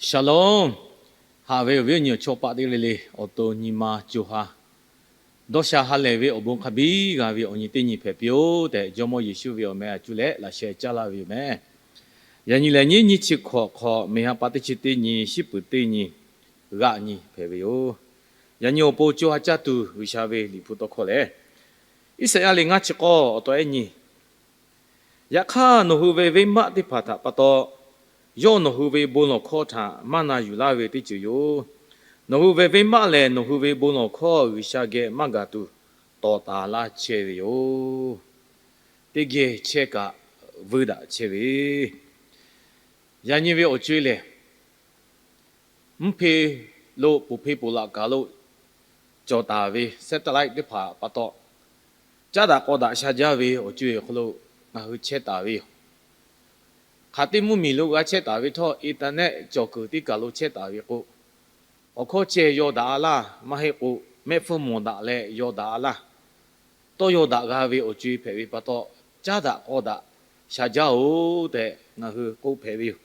Shalom. Haꞈ ve awˬ viˉ awˬ nyi awˬ chawˇ paˆ teˇ g'aˇ le le, awˬ to nyi ma co ha dawˇ sha ha lehˬ ve awˬ bon hk'a biˇ g'a ve awˬ nyi teˇ nyi hpehꞈ piˇ-oˆ tehꞈ, Jawˇmawˇ Yeˍsuˆ ve awˬ meh a cuˇ leh laꞈ sheh caˇ laˇ ve yoˬ meh. Yaꞈ nyi lehˬ, nyiˇ nyiˇ chi hkawꞈ hk'awꞈ, meˬ ha pa teˇ chi teˇ nyi, shiˉ puˍ teˇ nyi, g'aˆ nyi hpehꞈ ve yoˬ. Yaꞈ nyi awˬ pon co ha caˇ tuˬ G'uiˬsha ve Liꞈ hpu tawˇ hkawˇ lehˬ, Iˉsaˍyaˆ liꞈ ngaˇ chi k'awˇ awˬ taw ehˉ nyi. Yaꞈ hk'aˇ, nawˬ hui ve venˇbaˆ teˇ hpaˍ htaꞈ pa taw, yawˇ nawˬ hui ve bon lawˬ hkawˇ htaꞈ maˇ na yuˬ laˇ ve teˇ ceuˬ yoˬ. Nawˬ hui ve venˇbaˆ lehˬ, nawˬ hui ve bon lawˬ hkawˇ G'uiˬsha geh maˇ gaˬ tuˬ tawˍ taˍ laˇ chehˇ ve yoˬ. Teˇ geh chehˇ kaꞈ vuiˇ daꞈ chehˇ ve, yaꞈ nyi ve awˬ co-e lehˬ, mvuhˇ hpe lo poˬ hpe poˬ laꞈ kaˬ lo cawˬ taˍ ve satellite teˇ hpaˍ pa taw, caˉ daꞈ k'aw daꞈ sha jaˇ ve awˬ co-e awˬ hk'aw lo ngaˬ hui chehˇ taˍ ve yoˬ. Hk'aˬ teˇ mvuhˇmiˬ lo g'a chehˇ taˍ ve htawˇ, internet cawˬ kuiˬ teˇ kaˬ lo chehˇ taˍ ve k'o, awˬ hkawˇ ceh yaw daꞈ a laˇ, maˇ heˆ k'o mehˆ hpfuhˇ mawˬ daꞈ leh yaw daꞈ a laˇ, tawˇ yaw daꞈ g'a ve awˬ co-e hpehꞈ ve pa taw, caˉ daꞈ k'aw daꞈ sha jaˇ-oˬ tehꞈ ngaˬ hui k'oˆ hpehꞈ ve yoˬ.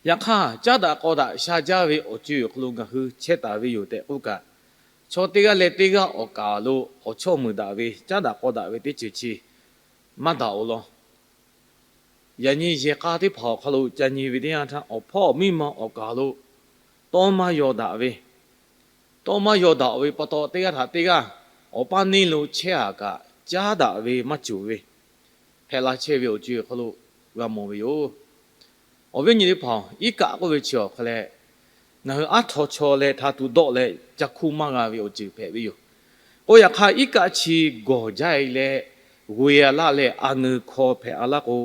Yaꞈ hk'aˇ, caˉ daꞈ k'aw daꞈ sha jaˇ ve awˬ co-e awˬ hk'aw lo ngaˬ hui chehˇ taˍ ve yoˬ tehꞈ k'oˆ kaꞈ, chaw teˇ g'aˇ leh teˇ g'aˇ awˬ kaˍ lo awˬ chawˇ meuˍ daꞈ ve, caˉ daꞈ k'aw daꞈ ve teˇ ceuˬ chi maˇ daꞈ-oˬ law. Yaꞈ nyi yehˬ k'a teˇ hpaˍ awˬ hk'aw lo ca nyi ve teˇ yanˇ htaˇ, awˬ hpawˇ awˬ miˇ ma awˬ kaˍ lo tawˇ maˇ yaw daꞈ ve, tawˇ maˇ yaw daꞈ ve pa taw, teˇ g'aˇ htaꞈ teˇ g'aˇ awˬ paˇ neˇ lo chehˇ-a kaꞈ, caˉ daꞈ ve maˇ cawˬ ve hpehꞈ la chehˇ ve awˬ co-e awˬ hk'aw lo g'a mawˬ ve yoˬ. Awˬ viˉ awˬ nyi teˇ hpaˍ-oˬ, iˉ kaˆ k'oˆ ve chi awˬ hk'a leh, ngaˬ hui aˉ htaw chaw leh hta tuˬ dawˆ leh ca hkuˇ maˇ g'a ve awˬ ceuˬ hpehꞈ ve yoˬ. K'o yaꞈ hk'aˇ, iˉ kaˆ chi gawˬ jaˇ-e leh g'oꞈ-e a laˇ leh a ngeu hkaw hpehꞈ a laˇ k'o,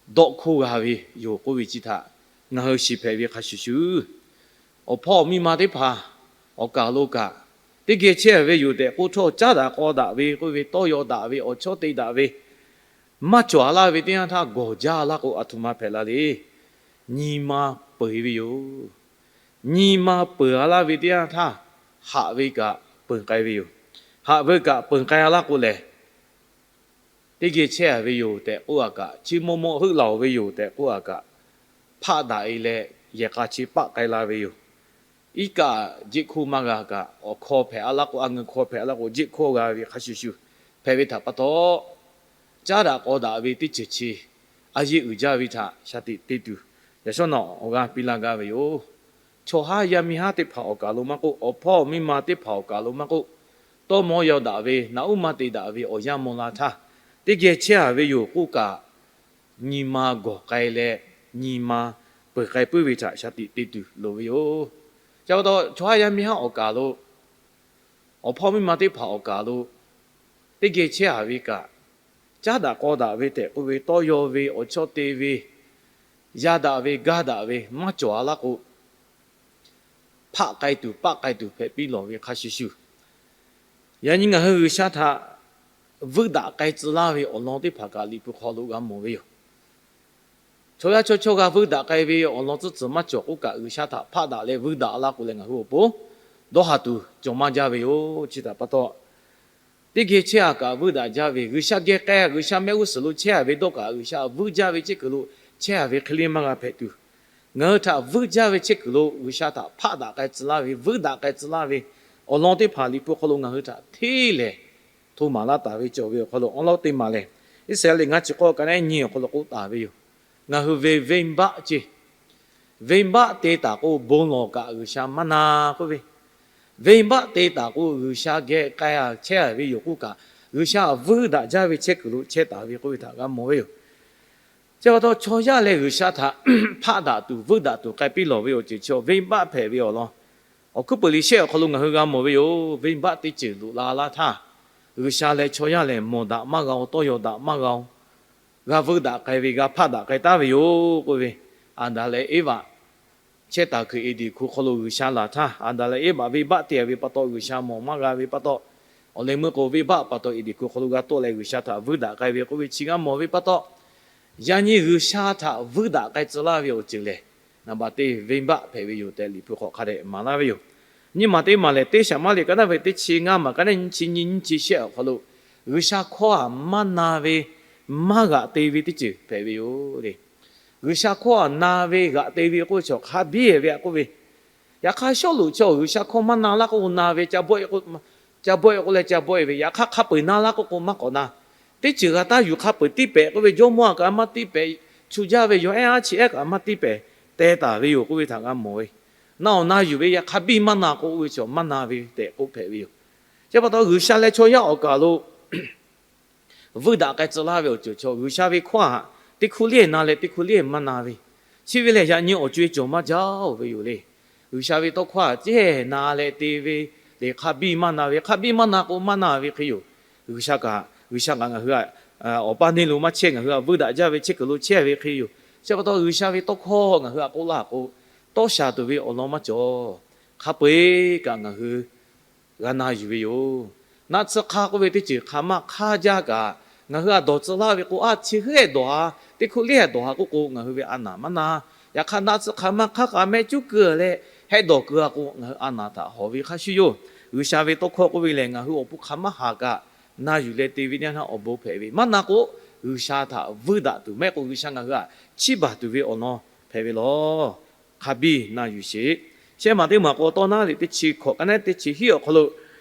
dawˆ hkoˇ g'a ve yoˬ k'oˆ ve chi htaꞈ ngaˬ hui shiˍ hpehꞈ ve hk'a shuˍ shuˍ, awˬ hpawˇ awˬ miˇ ma teˇ hpaˍ awˬ kaˍ lo kaꞈ, teˇ geh chehˇ ve yoˬ tehꞈ k'oˆ htawˇ, caˉ daꞈ k'aw daꞈ ve k'oˆ ve, tawˇ yaw daꞈ ve, awˬ chawˇ te daꞈ ve maˇ cawˬ a laˇ ve teˇ yanˇ htaˇ, gawˬ jaˇ a laˇ k'o, aˬ htoꞈ ma hpehꞈ la le. Nyi ma peuˬ ve yoˬ. Nyi ma peuˬ a laˇ ve teˇ yanˇ htaˇ, haꞈ ve kaꞈ peuˬ k'ai ve yoˬ. Haꞈ ve kaꞈ peuˬ k'ai a laˇ k'o lehˬ, teˇ geh chehˇ-a ve yoˬ tehꞈ k'oˆ-a kaꞈ, chi maw maw heuˆ laˬ-oˬ ve yoˬ tehꞈ k'oˆ-a kaꞈ, hpaˆ daꞈ-e leh yehˬ k'a chi paˆ k'ai la ve yoˬ. Iˉ kaˆ jeˆ hkoˇ maˇ g'a kaꞈ, awˬ hkaw hpehꞈ a laˇ k'o, a ngeu hkaw hpehꞈ a laˇ k'o, jeˆ hkoˇ g'a ve hk'a shuˍ shuˍ hpehꞈ ve htaꞈ pa taw, caˉ daꞈ k'aw daꞈ ve teˇ ceuˬ chi a yeˇ uiˍ jaˇ ve htaꞈ shaˍ tiꞈ te tuˬ, yaꞈ shawˉ nawꞈ awˬ g'aˇ piˇ laˇ gaˇ ve yoˬ. Chaw haˉ yaˇ miˇ haˉ teˇ hpaˍ awˬ kaˍ lo maˇ k'oˆ, awˬ hpawˇ awˬ miˇ ma teˇ hpaˍ awˬ kaˍ lo maˇ k'oˆ, tawˇ maw yaw daꞈ ve, naꞈ uˉ maˇ te daꞈ ve awˬ yanˇ maw la htaˇ, teˇ geh chehˇ-a ve yoˬ k'oˆ kaꞈ, nyi ma gawˬ k'ai leh nyi ma peuˬ k'ai puiˉ ve htaꞈ shaˍ tiꞈ te tuˬ loˍ ve yoˬ. Chi pa taw, chaw haˉ yaˇ miˇ haˉ awˬ kaˍ lo, awˬ hpawˇ miˇ ma teˇ hpaˍ awˬ kaˍ lo teˇ geh chehˇ-a ve kaꞈ, caˉ daꞈ k'aw daꞈ ve tehꞈ k'oˆ ve, tawˇ yaw ve, awˬ chawˇ te ve, yaˇ daꞈ ve, gaˇ daꞈ ve maˇ cawˬ a laˇ k'o, hpaˆ k'ai tuˬ, paˆ k'ai tuˬ hpehꞈ piˇ lawˬ ve hk'a shuˍ shuˍ, yaꞈ nyi ngaˬ hui G'uiˬsha htaꞈ vuiˇ daꞈ k'ai tcuh laˇ ve awˬ lawn teˇ hpaˍ kaꞈ Liꞈ hpu hk'aw lo g'a mawˬ ve yoˬ. Chaw yaˇ chaw chaw g'a vuiˇ daꞈ k'ai ve awˬ lawn tcuhˉ tcuhˬ maˇ cawˬ k'oˆ kaꞈ, G'uiˬsha htaꞈ hpaˆ daꞈ leh vuiˇ daꞈ laˇ k'o leh, ngaˬ hui awˬ pon dawˇ haˍ tuˬ cawˬ maˇ jaˇ ve yoˬ. Chi htaꞈ pa taw, teˇ geh chehˇ-a kaꞈ vuiˇ daꞈ jaˇ ve, G'uiˬsha geh k'ai, G'uiˬsha mehˆ g'uˇ suhˍ lo chehˇ-a ve dawˇ kaꞈ, G'uiˬsha vuiˇ jaˇ ve chehˇ kuiˬ lo chehˇ-a ve hk'e le maˇ g'a hpehꞈ tuˬ, ngaˬ hui htaꞈ vuiˇ jaˇ ve chehˇ kuiˬ lo G'uiˬsha htaꞈ hpaˆ daꞈ k'ai tcuh laˇ ve, vuiˇ daꞈ k'ai tcuh laˇ ve awˬ lawn teˇ hpaˍ Liꞈ hpu hk'aw lo ngaˬ hui htaꞈ hteˇ lehˬ, hto maˍ laˇ taˍ ve cawˬ ve awˬ hk'aw lo awˬ lawn teˇ maˬ lehˬ, Iˉsaˍreˍlaˆ ngaˇ chi k'awˇ ka neˉ nyi awˬ hk'aw lo k'oˆ taˍ ve yoˬ. Ngaˬ hui ve venˇbaˆ ceˇ, venˇbaˆ te taˍ k'o, bon lawˬ kaꞈ G'uiˬsha maˇ na k'oˆ ve, venˇbaˆ te taˍ k'o, G'uiˬsha geh k'ai-a chehˇ-a ve yoˬ k'oˆ kaꞈ, G'uiˬsha vuiˇ daꞈ jaˇ ve chehˇ kuiˬ lo chehˇ taˍ ve k'oˆ ve htaꞈ g'a mawˬ ve yoˬ. Chi pa taw, chaw yaˇ leh G'uiˬsha htaꞈ hpaˆ daꞈ tuˬ, vuiˇ daꞈ tuˬ k'ai piˇ lawˬ ve awˬ ceuˬ chi venˇbaˆ hpehꞈ ve awˬ lawn, awˬ hkuiˉ peuˬ liꞈ shehˆ awˬ hk'aw lo ngaˬ hui g'a mawˬ ve yoˬ. Venˇbaˆ teˇ ceuˬ loꞈ la laˇ htaˇ, G'uiˬsha leh chaw yaˇ lehˬ mawˬ daꞈ maˇ g'a-oˬ, tawˇ yaw daꞈ maˇ g'a-oˬ, g'a vuiˇ daꞈ k'ai ve, g'a hpaˆ daꞈ k'ai taˉ ve yoˬ k'oˆ ve, Aˍdanˍ leh Eˇvaꞈ chehˇ taˍ kuiˬ Eˍdenˍ hkuˇ hk'aw lo G'uiˬsha laˬ htaˇ, Aˍdanˍ leh Eˇvaꞈ venˇbaˆ te-a ve pa taw G'uiˬsha mawˬ maˇ g'a ve pa taw, awˬ leh meuˇ k'o venˇbaˆ pa taw Eˍdenˍ hkuˇ hk'aw lo g'a tawˆ leh G'uiˬsha htaꞈ vuiˇ daꞈ k'ai ve k'oˆ ve chi g'a mawˬ ve pa taw, yaꞈ nyi G'uiˬsha htaꞈ vuiˇ daꞈ k'ai tcuh laˇ ve awˬ ceuˬ lehˬ, naˍ baꞈ teˇ venˇbaˆ hpehꞈ ve yoˬ tehꞈ Liꞈ hpu hk'aw hk'a dehꞈ maˍ laˇ ve yoˬ. Nyiˇ maˬ teˇ maˬ lehˬ, teˇ Saˍmaˍriˆ ka naˉ ve teˇ chi ngaˇ maˬ ka naˉ nyiˇ chi nyiˇ nyiˇ chi shehˆ awˬ hk'aw lo, G'uiˬsha hkawˇ-aˬ maˇ na ve, maˇ g'aꞈ te ve teˇ ceuˬ hpehꞈ ve yoˬ le. G'uiˬsha hkawˇ htaꞈ na ve g'aꞈ te ve k'oˆ ve chaw hk'a biˇ ve aꞈ k'oˆ ve, yaꞈ hk'aˇ Sawˉluꞈ chaw G'uiˬsha hkawˇ maˇ na laˇ k'oˆ k'o na ve, ca bawˆ e k'oˆ leh ca bawˆ e ve, yaꞈ hk'aˇ hk'a peu-eˬ na laˇ k'oˆ k'o maˇ k'awꞈ na. Teˇ ceuˬ g'a taˇ yuˬ, hk'a peu-eˬ tiˇ pehꞈ k'oˆ ve, jawˇmawˇ kaꞈ maˇ tiˇ pehꞈ, chu jaˇ ve yawˬ ehˉ aˉ chi ehˉ kaꞈ maˇ tiˇ pehꞈ, teh taˍ ve yoˬ k'oˆ ve htaꞈ g'a mawˬ ve. Naˆ awˬ na yuˬ ve yaꞈ hk'a biˇ maˇ na k'oˆ ve chaw maˇ na ve tehꞈ k'oˆ hpehꞈ ve yoˬ. Chi pa taw G'uiˬsha leh chaw yaˇ awˬ kaˬ lo vuiˇ daꞈ k'ai tcuh laˇ ve awˬ ceuˬ chaw, G'uiˬsha ve hkawˇ htaꞈ teˇ hkuˇ liˇ na leh teˇ hkuˇ liˇ maˇ na ve, chi ve lehˬ yaꞈ nyi awˬ co-e cawˬ maˇ jaˇ-oˬ ve yoˬ le. G'uiˬsha ve tawˇ hkawˇ htaꞈ ceh na leh te ve le, hk'a biˇ maˇ na ve, hk'a biˇ maˇ na k'o maˇ na ve hk'e yoˬ. G'uiˬsha kaꞈ, G'uiˬsha kaꞈ ngaˬ hui htaꞈ awˬ paˇ neˇ lo maˇ chehˇ, ngaˬ hui htaꞈ vuiˇ daꞈ jaˇ ve chehˇ kuiˬ lo chehˇ ve hk'e yoˬ. Chi pa taw G'uiˬsha ve tawˇ hkawˇ ngaˬ hui htaꞈ k'oˆ laˇ k'o, tawˇ shaˍ tuˬ ve awˬ lawn maˇ cawˬ. Hk'a peu-eˬ kaꞈ ngaˬ hui g'a na yuˬ ve yoˬ. Naˆ tsuhˇ hk'aˇ k'oˆ ve teˇ ceuˬ hk'aˬ ma hk'aˇ jaˇ kaꞈ, ngaˬ hui htaꞈ dawˬ tcuh laˇ ve k'o, a chi heuˆ dawˬ ha, teˇ hkuˇ liˇ dawˬ ha k'oˆ k'o, ngaˬ hui ve a naˍ maˇ na. Yaꞈ hk'aˇ naˆ tsuhˇ hk'aˬ ma hk'aˇ kaꞈ mehˆ cuˉ keu leh hehˆ dawˬ keu-a k'o, ngaˬ hui a naˍ htaꞈ hawˍ ve hk'a shuˍ yoˬ. G'uiˬsha ve tawˇ hkawˇ k'oˆ ve lehˬ, ngaˬ hui awˬ pon hk'aˬ maˇ haˍ kaꞈ na yuˬ leh te ve teˇ yanˇ awˬ bon hpehꞈ ve maˇ na k'o, G'uiˬsha htaꞈ vuiˇ daꞈ tuˬ mehˆ k'o, G'uiˬsha ngaˬ hui htaꞈ chiˇ baˬ tuˬ ve awˬ lawn hpehꞈ ve lawˬ. Hk'a biˇ na yuˬ sheˍ. Shehˆ maˬ teˇ maˬ k'o, tawˇ naˉ liꞈ teˇ chi hkawꞈ ka naˉ teˇ chi hiˉ awˬ hk'aw lo,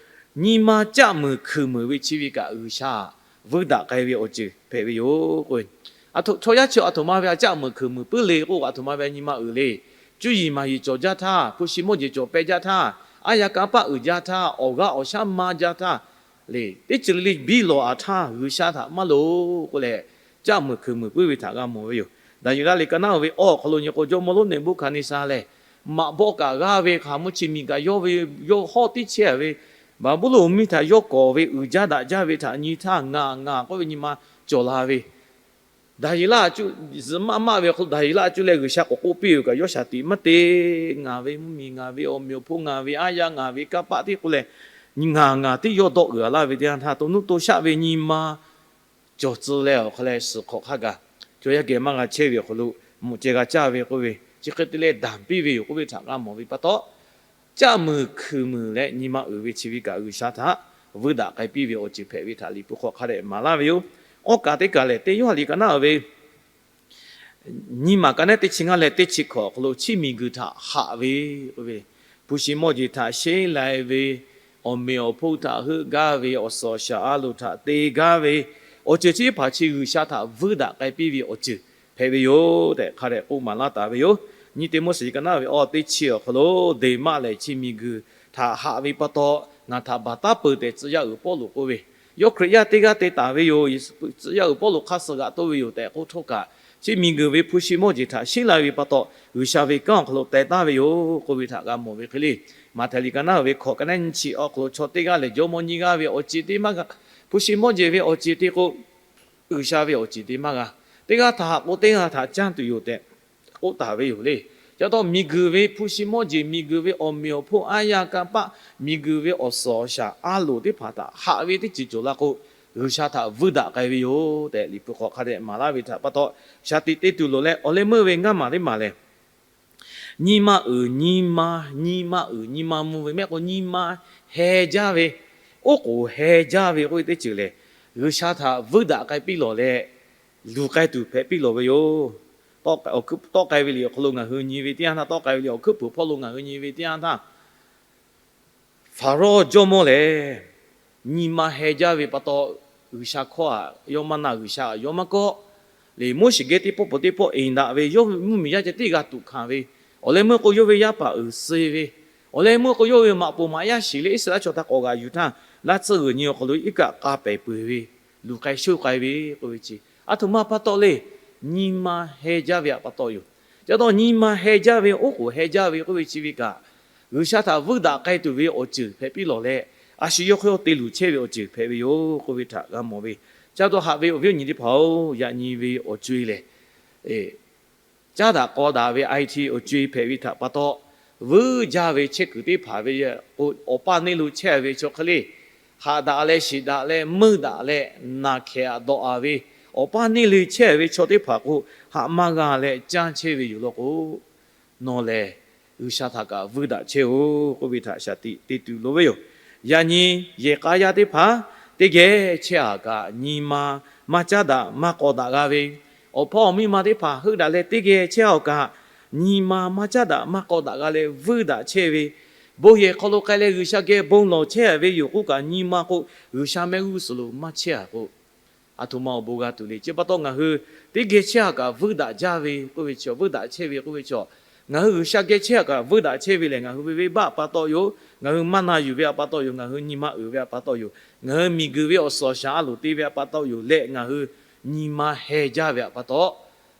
nyi ma caˆ muiˬ hkuiˬ muiˬ ve chi ve kaꞈ G'uiˬsha vuiˇ daꞈ k'ai ve awˬ ceuˬ hpehꞈ ve yoˬ k'o, chaw yaˇ chi a htoꞈ ma ve a caˆ muiˬ hkuiˬ muiˬ puiˉ le k'o, a htoꞈ ma ve nyi ma uiˍ le. Cuˇ yiˍ maˍ yiˍ cawˬ jaˇ htaˇ, hpu shi mawˇ jeˬ cawˬ peh jaˇ htaˇ, aˉ yaˇ kanˇ paˆ uiˍ jaˇ htaˇ, awˬ g'aˇ awˬ shaˉ maˇ jaˇ htaˇ le, teˇ ceuˬ le le biˇ lawˬ-a htaˇ G'uiˬsha htaꞈ maˇ loˍ k'oˆ leh, caˆ muiˬ hkuiˬ muiˬ puiˉ ve htaꞈ g'a mawˬ ve yoˬ. Daˍyeˍlaˆ liꞈ ka naˉ oˇ ve awˬ hk'aw lo nyi k'o, jawˇmawˇ lonˉ Neˍbuˆhkaˍneˍsaˍ lehˬ, maꞈ bawˆ kaꞈ g'aˇ ve hk'aˬ mvuhˇ chi miˬ kaꞈ yawˇ ve, yawˇ hawˉ tiˉ chehˇ ve, Baˍbuˍlonˍ mvuhˇmiˬ htaꞈ yawˇ kawˍ ve uiˍ jaˇ daꞈ jaˇ ve htaꞈ nyi htaˇ, ngaˬ ngaˬ k'oˆ ve nyi ma cawˬ la ve Daˍyeˍlaˆ zuhꞈ maˆ maˆ ve awˬ hk'aw lo Daˍyeˍlaˆ cuˇ leh G'uiˬsha k'awꞈ k'oˆ piˇ ve kaꞈ yawˇ shaˍ tiꞈ maˇ te. Ngaˬ ve mvuhˇmiˬ, ngaˬ ve awˬ meꞈ awˬ hponˇ, ngaˬ ve aˉ yaˇ, ngaˬ ve kanˇ paˆ tiˉ k'oˆ leh, ngaˬ ngaˬ tiˉ yawˇ dawˆ uiˍ-a laˇ ve teˇ yanˇ htaˇ, to nuˇ to shaˆ ve nyi ma cawˬ tcuh leh awˬ hk'aw leh suhˍ hk'awꞈ hk'a gaˬ, chaw yaˇ geh maˇ g'a chehˇ ve awˬ hk'aw lo mvuhꞈ ceh g'a caˇ ve k'oˆ ve, chi hk'e te leh daˍ piˇ ve yoˬ k'oˆ ve htaꞈ g'a mawˬ ve pa taw, caˆ muiˬ hkuiˬ muiˬ leh nyi ma uiˍ ve chi ve kaꞈ G'uiˬsha htaꞈ vuiˇ daꞈ k'ai piˇ ve awˬ ceuˬ hpehꞈ ve htaꞈ Liꞈ hpu hk'aw hk'a dehꞈ maˍ laˇ ve yoˬ. Awˬ kaˍ teˇ kaˍ lehˬ, teˇ Yoˇhanˬ liꞈ ka naˉ ve nyiˇ maˬ ka naˉ teˇ chi ngaˇ leh teˇ chi hkawꞈ awˬ hk'aw lo, chi miˬguiˬ htaꞈ haꞈ ve k'oˆ ve, hpu shi mawˇ jeˬ htaꞈ sheˉ lai ve, awˬ meꞈ awˬ hponˇ htaꞈ heuˆ gaˇ ve, awˬ suhˍ awˬ shaˍ a loˍ htaꞈ te gaˇ ve, awˬ ceuˬ chi teˇ hpaˍ chi G'uiˬsha htaꞈ vuiˇ daꞈ k'ai piˇ ve awˬ ceuˬ hpehꞈ ve yoˬ tehꞈ hk'a dehꞈ k'oˆ maˍ laˇ taˍ ve yoˬ. Nyiˇ Tiˆmoˉseˍ ka naˉ ve awˬ teˇ chi awˬ hk'aw lo, Deˍmaˆ lehˬ chi miˬguiˬ htaꞈ haꞈ ve pa taw, ngaˬ htaꞈ baˬ taˉ peuˬ tehꞈ tcuh yaˇ uiˍ Pawˇluꞈ k'oˆ ve, yawˇ Hkriꞈ yaˇ teˇ g'aˇ te taˍ ve yoˬ. Tcuh yaˇ uiˍ Pawˇluꞈ hk'aˇ suh g'aꞈ toˆ ve yoˬ tehꞈ k'oˆ htawˇ kaꞈ, chi miˬguiˬ ve hpu shi mawˇ jeˬ htaꞈ sheˉ lai ve pa taw, G'uiˬsha ve kanˉ awˬ hk'aw lo teh taˍ ve yoˬ k'oˆ ve htaꞈ g'a mawˬ ve hk'e le. Maꞈhtehˍ liꞈ ka naˉ ve hkawꞈ ka naˉ nyiˇ chi awˬ hk'aw lo, chaw teˇ g'aˇ lehˬ jawˇmawˇ nyiˇ g'aˇ ve awˬ ceˬ te maˇ g'a, hpu shi mawˇ jeˬ ve awˬ ceˬ te k'o, G'uiˬsha ve awˬ ceˬ te maˇ g'a. Teˇ g'aˇ htaꞈ haꞈ k'o teˇ g'aˇ htaꞈ caˇ tuˬ yoˬ tehꞈ k'oˆ taˍ ve yoˬ le. Ca taw miˬguiˬ ve hpu shi mawˇ jeˬ, miˬguiˬ ve awˬ meꞈ awˬ hponˇ, aˉ yaˇ kanˇ paˆ, miˬguiˬ ve awˬ suhˍ awˬ shaˍ a loˍ teˇ hpaˍ htaꞈ haꞈ ve teˇ ceuˬ cawˬ la k'o, G'uiˬsha htaꞈ vuiˇ daꞈ k'ai ve yoˬ tehꞈ Liꞈ hpu hk'aw hk'a dehꞈ maˍ laˇ ve htaꞈ pa taw, shaˍ tiꞈ te tuˬ loˍ leh awˬ leh meuˇ ve ngaˇ maˬ teˇ maˬ lehˬ, nyi ma uiˍ nyi ma, nyi ma uiˍ nyi ma mvuh ve mehˆ k'o, nyi ma heh jaˇ ve, oˉ k'oˍ heh jaˇ ve k'oˆ ve teˇ ceuˬ lehˬ, G'uiˬsha htaꞈ vuiˇ daꞈ k'ai piˇ lawˬ leh, luˬ k'ai tuˬ hpehꞈ piˇ lawˬ ve yoˬ. Tawˆ k'ai ve liꞈ awˬ hk'aw lo ngaˬ hui nyi ve teˇ yanˇ htaˇ, tawˆ k'ai ve liꞈ awˬ hkuiˉ peuˬ hpawˇ lo ngaˬ hui nyi ve teˇ yanˇ htaˇ, Hpaˍrawˇ jawˇmawˇ lehˬ, nyi ma heh jaˇ ve pa taw, G'uiˬsha hkawˇ htaꞈ yawˇ maˇ na, G'uiˬsha htaꞈ yawˇ maˇ kawˆ. Liꞈ Moˉseˍ geh teˇ pawˆ peuˬ teˇ pawˆ eˬ daꞈ ve, yawˇ mvuhˇmiˬ yaˇ ceh tiˉ g'a tuꞈ hkanˍ ve, awˬ leh meuˇ k'o yawˇ ve yaˇ paˍ uiˍ suh ve, awˬ leh meuˇ k'o yawˇ ve maꞈ poˍ maꞈ yaˇ shiˍ leh Iˉsaˍreˍlaˆ chaw htaꞈ k'awꞈ g'aꞈ yuˬ htaˇ, laˇ tsuhˇ g'uiˬ nyi awˬ hk'aw lo iˉ kaˆ k'a pehˍ peuˬ ve, luˬ k'ai shonˇ k'ai ve k'oˆ ve chi, a htoꞈ ma pa taw le. Nyi ma heh jaˇ ve htaꞈ pa taw yoˬ. Ca taw nyi ma heh jaˇ ve, oˉ k'oˍ heh jaˇ ve k'oˆ ve chi ve kaꞈ, G'uiˬsha htaꞈ vuiˇ daꞈ k'ai tuˬ ve awˬ ceuˬ hpehꞈ piˇ lawˬ leh, a shu yawˇ hk'aw yawˇ te luˬ chehˇ ve awˬ ceuˬ hpehꞈ ve yoˬ k'oˆ ve htaꞈ g'a mawˬ ve. Ca taw haꞈ ve awˬ viˉ awˬ nyi teˇ hpaˍ-oˬ, yaꞈ nyi ve awˬ co-e lehˬ, caˉ daꞈ k'aw daꞈ ve IT awˬ co-e hpehꞈ ve htaꞈ pa taw, vuiˇ jaˇ ve chehˇ kuiˬ teˇ hpaˍ ve k'o, awˬ paˇ neˇ lo chehˇ ve chaw hk'e le, haꞈ daꞈ leh shiˍ daꞈ leh meuˇ daꞈ leh naˬ hkehˍ aꞈ dawꞈ-a ve, awˬ paˇ neˇ le chehˇ ve chaw teˇ hpaˍ k'o, haꞈ maˇ g'a leh canˇ chehˇ ve yoˬ law k'o, nawˬ lehˬ G'uiˬsha htaꞈ kaꞈ vuiˇ daꞈ chehˇ-oˬ k'oˆ ve htaꞈ shaˍ tiꞈ te tuˬ loˍ ve yoˬ. Yaꞈ nyi yehˬ k'a yaˇ teˇ hpaˍ teˇ geh chehˇ-a kaꞈ, nyi ma maˇ caˉ daꞈ maˇ k'aw daꞈ g'a ve, Awˬ hpawˇ awˬ miˇ ma teˇ hpaˍ heuˆ daꞈ leh teˇ geh chehˇ-a kaꞈ, nyi ma maˇ caˉ daꞈ maˇ k'aw daꞈ g'a leh vuiˇ daꞈ chehˇ ve, bon yehˬ hk'aw lo k'ai leh G'uiˬsha geh bon lawˬ chehˇ-a ve yoˬ k'oˆ kaꞈ, nyi ma k'o G'uiˬsha mehˆ g'uˇ suhˍ lo maˇ chehˇ-a k'o, a htoꞈ ma awˬ bon g'a tuˬ le. Chi pa taw ngaˬ hui teˇ geh chehˇ-a kaꞈ vuiˇ daꞈ jaˇ ve k'oˆ ve chaw, vuiˇ daꞈ chehˇ ve k'oˆ ve chaw, ngaˬ hui G'uiˬsha geh chehˇ-a kaꞈ vuiˇ daꞈ chehˇ ve lehˬ, ngaˬ hui ve venˇbaˆ pa taw yoˬ. Ngaˬ hui maˇ na yuˬ ve pa taw yoˬ. Ngaˬ hui nyi ma uiˍ ve pa taw yoˬ. Ngaˬ hui miˬguiˬ ve awˬ suhˍ awˬ shaˍ a loˍ te ve pa taw yoˬ leh, ngaˬ hui nyi ma heh jaˇ ve pa taw,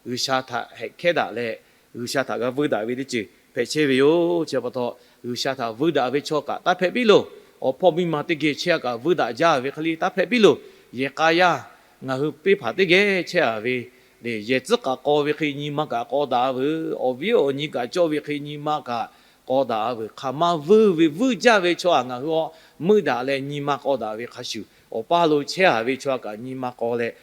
G'uiˬsha htaꞈ hehꞈ hkehˉ daꞈ leh, G'uiˬsha htaꞈ g'a vuiˇ daꞈ ve teˇ ceuˬ hpehꞈ chehˇ ve yoˬ. Chi pa taw, G'uiˬsha htaꞈ vuiˇ daꞈ ve chaw kaꞈ taˇ hpehꞈ piˇ loˬ. Awˬ hpawˇ miˇ ma teˇ geh chehˇ-a kaꞈ vuiˇ daꞈ jaˇ ve hk'e le taˇ hpehꞈ piˇ loˬ. Yehˬ k'a yaˇ ngaˬ hui teˇ hpaˍ teˇ geh chehˇ-a ve le, yehˬ tcuhˉ kaꞈ k'aw ve hk'e nyi ma kaꞈ k'aw daꞈ-a veuˬ. Awˬ viˉ awˬ nyi kaꞈ cawˇ ve hk'e nyi ma kaꞈ k'aw daꞈ-a veuˬ. Hk'aˬ ma vuiˇ ve vuiˇ jaˇ ve chaw-a ngaˬ hui a muiˇ daꞈ leh nyi ma k'aw daꞈ ve hk'a shuˍ, awˬ paˇ lo chehˇ-a ve chaw-a kaꞈ nyi ma k'aw leh,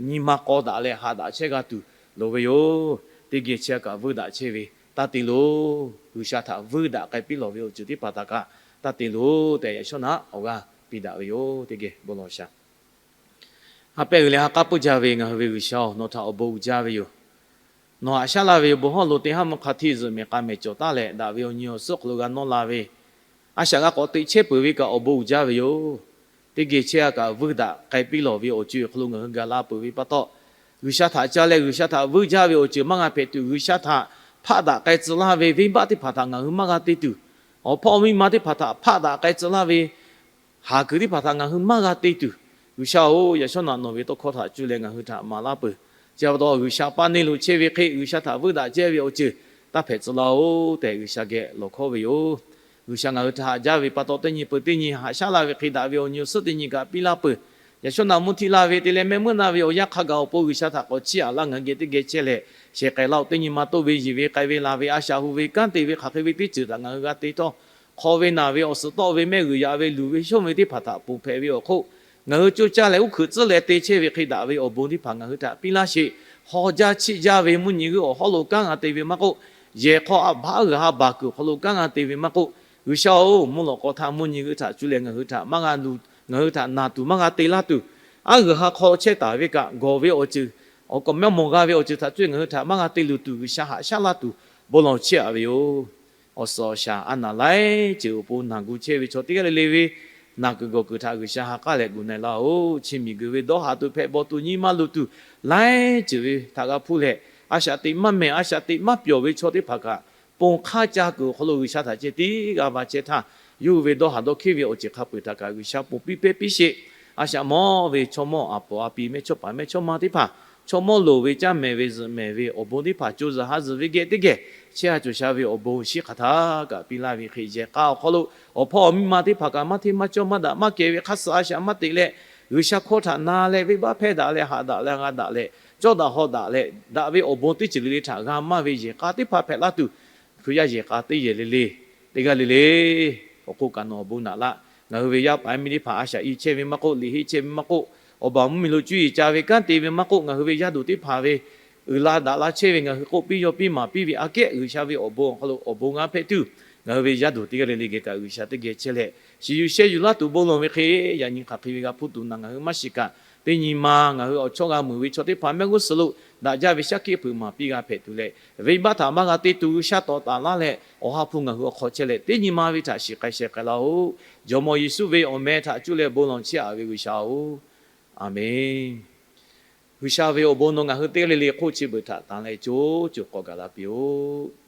nyi ma k'aw daꞈ leh haꞈ daꞈ chehˇ g'a tuˬ loˍ ve yoˬ. Teˇ geh chehˇ-a kaꞈ vuiˇ daꞈ chehˇ ve taˇ te loˬ. G'uiˬsha htaꞈ vuiˇ daꞈ k'ai piˇ lawˬ ve awˬ ceuˬ teˇ hpaˍ htaꞈ kaꞈ taˇ te loˬ tehꞈ, yaꞈ shawˉ naꞈ awˬ g'aˇ piˇ daꞈ ve yoˬ. Teˇ geh bon lawˬ shaˍ. Ha pehˇ g'uiˬ leh ha k'aˉ puiˇ jaˇ ve ngaˬ hui ve G'uiˬsha-oˬ, nawˬ htaꞈ awˬ bon uiˍ jaˇ ve yoˬ. Nawˬ haꞈ shaˉ laˇ ve yoˬ. Bon hawˉ lo teˇ haˉ mvuhˇ hk'a htiˇ zuhꞈ mehˍ k'a mehˍ cawˬ taˉ leh, daꞈ ve awˬ nyi awˬ suhˉ hk'aw lo g'a nawˇ la ve, a shaꞈ g'a k'awꞈ teꞈ chehˇ peuˬ ve kaꞈ awˬ bon uiˍ jaˇ ve yoˬ. Teˇ geh chehˇ-a kaꞈ vuiˇ daꞈ k'ai piˇ lawˬ ve awˬ ceuˬ hk'aw lo ngaˬ hui gaˬ la peuˬ ve pa taw, G'uiˬsha htaꞈ ca leh G'uiˬsha htaꞈ vuiˇ jaˇ ve awˬ ceuˬ maˇ g'a hpehꞈ tuˬ, G'uiˬsha htaꞈ hpaˆ daꞈ k'ai tcuh laˇ ve venˇbaˆ teˇ hpaˍ htaꞈ ngaˬ hui maˇ g'a te tuˬ, awˬ hpawˇ awˬ miˇ ma teˇ hpaˍ htaꞈ hpaˆ daꞈ k'ai tcuh laˇ ve haˍ kuiˬ teˇ hpaˍ htaꞈ ngaˬ hui maˇ g'a te tuˬ, G'uiˬsha-oˬ, yaꞈ shawˉ naꞈ nawˬ ve tawˇ hkawˇ htaꞈ cuˇ leh ngaˬ hui htaꞈ maˍ laˇ peuˬ. Chi pa taw, G'uiˬsha paˇ neˇ lo chehˇ ve hk'e G'uiˬsha htaꞈ vuiˇ daꞈ jaˇ ve awˬ ceuˬ taˇ hpehꞈ tcuh laˇ-oˬ tehꞈ, G'uiˬsha geh lawˬ hkawˇ ve yoˬ. G'uiˬsha ngaˬ hui htaꞈ haꞈ jaˇ ve pa taw, teˇ nyi peuˬ teˇ nyi haꞈ shaˉ laˇ ve hk'e daꞈ ve awˬ nyi awˬ suhˉ teˇ nyi kaꞈ piˇ laˇ peuˬ. Yaꞈ shawˉ naꞈ mvuhˇ htiˇ laˇ ve te leh mehˆ meuˇ na ve awˬ yanˇ hk'a gaˬ awˬ pon G'uiˬsha htaꞈ k'awꞈ chiˇ aꞈ laˇ ngaˬ hui geh teˇ geh chehˇ leh, shehˍ k'ai laˇ-oˬ. Teˇ nyi ma toˆ ve, yiˬ ve, k'ai ve, laˬ ve, a shaꞈ hu ve, kanˉ te ve, hk'aˬ hk'e ve teˇ ceuˬ htaꞈ ngaˬ hui g'a te htawˇ, hk'aw ve naˬ ve, awˬ suhˍ tawˆ ve, mehˆ g'uiˬ yaꞈ ve, luˬ ve shonˇ ve teˇ hpaˍ htaꞈ ponˬ hpehꞈ ve awˬ hk'oˆ, ngaˬ hui coˇ caˇ leh uˉ hkuiꞈ tcuhˉ leh te chehˇ ve hk'e daꞈ ve awˬ bon teˇ hpaˍ ngaˬ hui htaꞈ piˇ laˇ sheˍ. Haw jaˇ chiˆ jaˇ ve mvuhˇ nyi g'euˆ awˬ hawˉ lo kanˉ g'a te ve maˇ k'oˆ, yehˬ hk'aw a baˬ g'uiˬ ha baˬ kuiˬ awˬ hk'aw lo kanˉ g'a te ve maˇ k'oˆ, G'uiˬsha-oˬ, mvuhˇ lawꞈ k'aw htaˇ mvuhˇ nyi g'euˆ htaꞈ cuˇ leh ngaˬ hui htaꞈ maˇ g'a luˬ, ngaˬ hui htaꞈ naˬ tuˬ maˇ g'a te laˇ tuˬ, aˉ g'uiˬ ha hk'aw chehˇ taˍ ve kaꞈ gawˬ ve awˬ ceuˬ, awˬ kawꞈ mehˇ mawˬ g'a ve awˬ ceuˬ htaꞈ cuˇ ngaˬ hui htaꞈ maˇ g'a te luˬ tuˬ, G'uiˬsha haꞈ shaˉ laˇ tuˬ bon lawˬ chehˇ-a ve yoˬ. Awˬ suhˍ awˬ shaˍ a naˬ laiˉ ceuˬ awˬ pon naˬ gu chehˇ ve chaw teˇ g'aˇ le le ve naˬ kuiˬ gawˬ kuiˬ htaꞈ G'uiˬsha ha k'aˉ leh gu na-e laˇ-oˬ. Chi miˬguiˬ ve dawˇ haˍ tuˬ hpehꞈ bawˬ tuˬ nyi ma luˬ tuˬ, laiˉ ceuˬ ve htaꞈ g'a hpuˇ leh, a shaꞈ teꞈ maˇ mehˬ, a shaꞈ teꞈ maˇ pyawˬ ve chaw teˇ hpaˍ kaꞈ, ponˬ hk'aˇ ca kuiˬ awˬ hk'aw lo G'uiˬsha htaꞈ ceh tiˉ g'a va chehˇ htaˇ, yawˇ hui ve dawˇ haˍ dawˇ hkiˉ ve awˬ ceuˬ hk'a peuˬ htaꞈ kaꞈ G'uiˬsha ponˬ piˇ pehˇ piˇ sheˍ. A shaꞈ mawˇ ve chaw mawˇ a pawˍ a pi mehˇchawˇpaˍ mehˇchawˇma teˇ hpaˍ, chaw mawˇ loˍ ve caˇ mehˍ ve zuhꞈ mehˍ ve awˬ bon teˇ hpaˍ co zuhˬ ha zuhˬ ve geh teˇ geh chehˇ ha cawˬ sha ve awˬ bon shiˉ hk'aˬ htaˇ kaꞈ piˇ laˇ ve hk'e, yehˬ k'a awˬ hk'aw lo awˬ hpawˇ awˬ miˇ ma teˇ hpaˍ kaꞈ maˇ hteˇ maˇ cawˇ maˇ daꞈ maˇ kehˬ ve hk'aˇ suh a shaꞈ maˇ teꞈ leh, G'uiˬsha hkawˇ htaꞈ na leh venˇbaˆ hpehˇ daꞈ leh haꞈ daꞈ leh g'a daꞈ leh cawˇ daꞈ haw daꞈ leh daꞈ ve awˬ bon teˇ ceuˬ le le htaꞈ g'a maˇ ve yehˬ k'a teˇ hpaˍ hpehꞈ laˇ tuˬ, Hkriꞈ yaˇ yehˬ k'a teˇ yehˬ le le, teˇ g'aˇ le le awˬ hk'oˆ kaꞈ nawˬ awˬ bon naꞈ laˇ. Ngaˬ hui ve yaˇ paˍ miˇ teˇ hpaˍ a shaꞈ i chehˇ ve maˇ k'oˆ, liꞈ heˆ chehˇ ve maˇ k'oˆ, awˬ baˬ mvuhˇmiˬ lo cuˇ yiˍ ca ve kanˉ te ve maˇ k'oˆ, ngaˬ hui ve yaˇ duˬ teˇ hpaˍ ve uiˍ la daꞈ la chehˇ ve ngaˬ hui k'oˆ piˇ yawˇ piˇ maˍ piˇ ve aꞈ kehˉ G'uiˬsha ve awˬ bon awˬ hk'aw lo awˬ bon g'a hpehꞈ tuˬ, ngaˬ hui ve yaˇ duˬ teˇ g'aˇ le le geh kaꞈ G'uiˬsha teˇ geh chehˇ leh, shiˍ yuˬ shehˇ yuˬ laˇ tuˬ bon lawˬ ve hk'e, yaꞈ nyi hk'aˬ hk'e ve g'a hpuˇ tuˬ naˬ ngaˬ hui maˇ shiˍ kaꞈ, teˇ nyi ma ngaˬ hui awˬ chawˇ g'a meuˍ ve chaw teˇ hpaˍ mehˆ g'uˇ suhˍ lo daꞈ jaˇ ve shaˉ hkiˆ peuˬ maˍ piˇ g'a hpehꞈ tuˬ leh, venˇbaˆ htaꞈ maˇ g'a te tuˬ G'uiˬsha tawˍ taˍ laˇ leh, Awˬ ha hpu ngaˬ hui awˬ hk'aw chehˇ leh teˇ nyi ma ve htaꞈ shiˍ k'ai sheh k'ai laˇ-oˆ. Jawˇmawˇ Yeˍsuˆ ve awˬ meh htaꞈ cuˇ leh bon lawˬ chehˇ-a ve G'uiˬsha-oˬ, Aˍmenˇ. G'uiˬsha ve awˬ bon nawˬ ngaˬ hui teˇ g'aˇ le le hk'oˆ chi beuꞈ htaꞈ tanˍ leh co co k'awꞈ gaˬ la piˇ-oˆ.